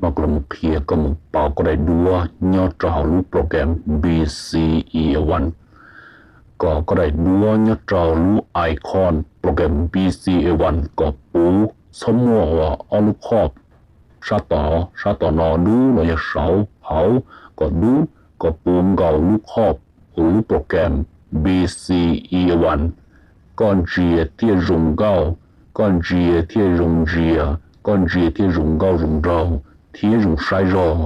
No kuv los qhia koj mus pauv koj daim duab nyob rau hauv lub program B C E One, kom koj daim duab nyob rau lub icon program B C E One kom puv txhob muaj ua ob lub khob sab tod, sab tom no dub los yog saud hauv, kom dub, kom puv nkaus lub khob ua lub program B C E One. Koj ntsia thiaj zoo nkauj, koj ntsia thiaj zoo ntsia, koj ntsia thiaj zoo nkauj zoo nraug thiab zoo saib zog.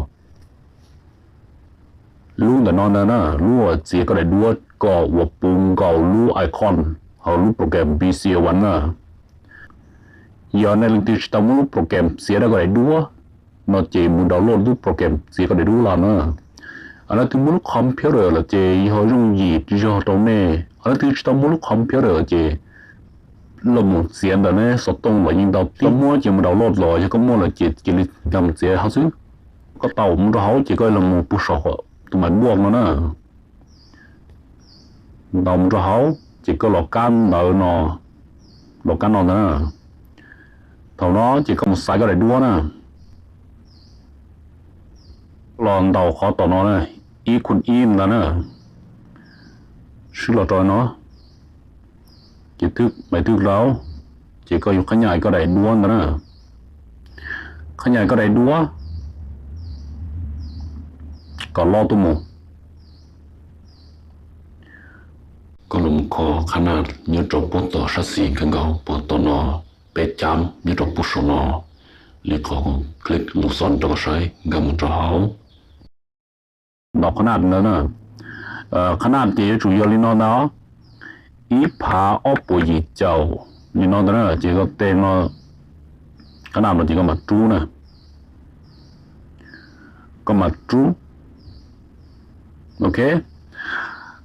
Lub ntawm no ntag na, lub uas txiav koj daim duab kom uas puv nkaus lub icon hauv lub program B C One na. Yog nej leej twg tsis tau muaj lub program txiav rau koj daim duab no ces mus download lub program txiav koj daim duab los na. Leej twg muaj lub computer lawm ces yog zoo yim zog rau nej. Leej twg tsis tau muaj lub computer ces los mus txiav ntawm nej xov tooj los yeej tau, tib muab ces mus download los, yog koj muaj lawm ces cia li nkag mus txiav hauv xwb. Koj ntaus mus rau hauv ces koj los mus pus saum tus mais npuaj no na. Ntaus mus rau hauv ces koj los kab ntawv no, los kab no ntag na. Thaum no ces koj mus xaiv koj daim duab na. Koj los ntaus qhov tom no na, ib khun ib ntag na. Swb los rau no, ces thwj mais thwj rau, ces koj yuav qhab nyais koj daim duab ntag na. Qhab nyais koj daim duab kom loj tuaj mus. Koj los mus kho qhab naj nyob rau puag tom sab xis kawg nkaus puag tom no, peb cab nyob rau puag saum no, li qhov click lus xoj rau koj saib, nkag mus rau hauv. Ntaus qhab naj ntawd na. Qhab naj ces yuav tsum yog li no ntag, ib phav ob puas yim caum li no ntag na, ces koj tes no, qhab naj no ces koj mam rub na. Koj mam rub. Ok.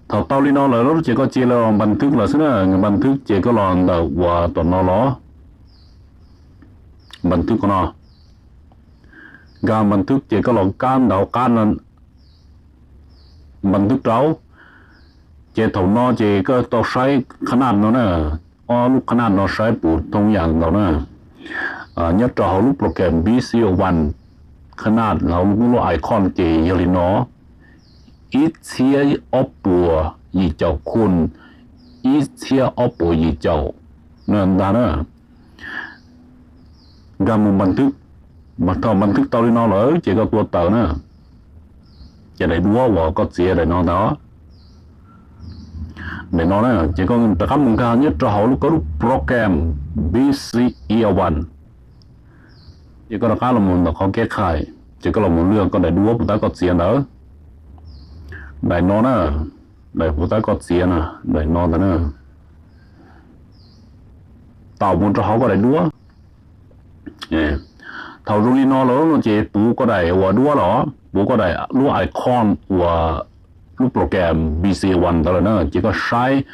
Thaum tau li no lawm ces koj cia li npas thwb lawm xwb na, npas thwb ces koj los ntawm uas tom no los, npas thwb qhov no. Nkag npas thwb ces koj los kab ntawv qab, npas thwb rau. Ces thaum no ces koj tau saib qhab naj no na, ob lub qhab naj no saib puas thoob yam nkaus na. Nyob rau hauv lub program B C O One, qhab naj hauv lub icon ces yog li no, ib txhiab ob puas yim caum khun, ib txhiab ob puas yim caum ntag na. Nkag mus npas thwb, mas thaum npas thwb tau li no lawm ces koj tua tawm na. Ces daim duab uas koj txiav daim no ntag, daim no na, ces koj rov qab mus nkag nyob rau hauv lub, koj lub program B C E One. Ces koj rov qab los mus ntawm qhov kev khai, ces koj los mus lwaj koj daim duab puas tab koj txiav ntawd. Daim no na, daim puas tab koj txiav na, daim no ntag na. Tau mus rau hauv koj daim duab. Thaum zoo li no lawm no ces puv koj daim uas duab los, puv koj daim lub icon uas lub program B C One ntawd lawm na, ces koj saib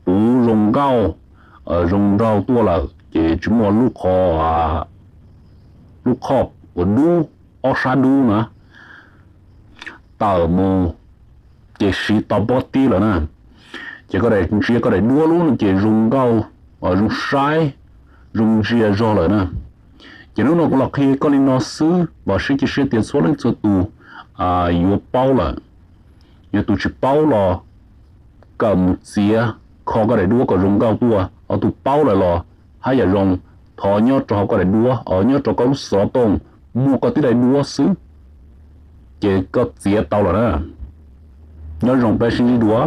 puv zoo nkauj, zoo nraug tuaj lawm ces tsis muaj lub qhov, lub qhov uas dub, ob sab dub na, tawm mus, ces siv tau pob tib lawm na. Ces koj daim, ntsia koj daim duab lub no ces zoo nkauj, zoo saib, zoo ntsia zog lawm na. Ces hnub no kuv los qhia koj li no xwb, vam thiab cia siab tias txhua leej txhua tus yuav paub lawm. Yog tus tsis paub los kawm mus txiav, kho koj daim duab kom zoo nkauj tuaj. Ho tus paub lawm los haj yam zoo, thov nyob rau hauv koj daim duab, nyob rau koj lub xov tooj muaj koj tib daim duab xwb, ces koj txiav tau lawm na. Nyob zoo, peb sib ntsib dua.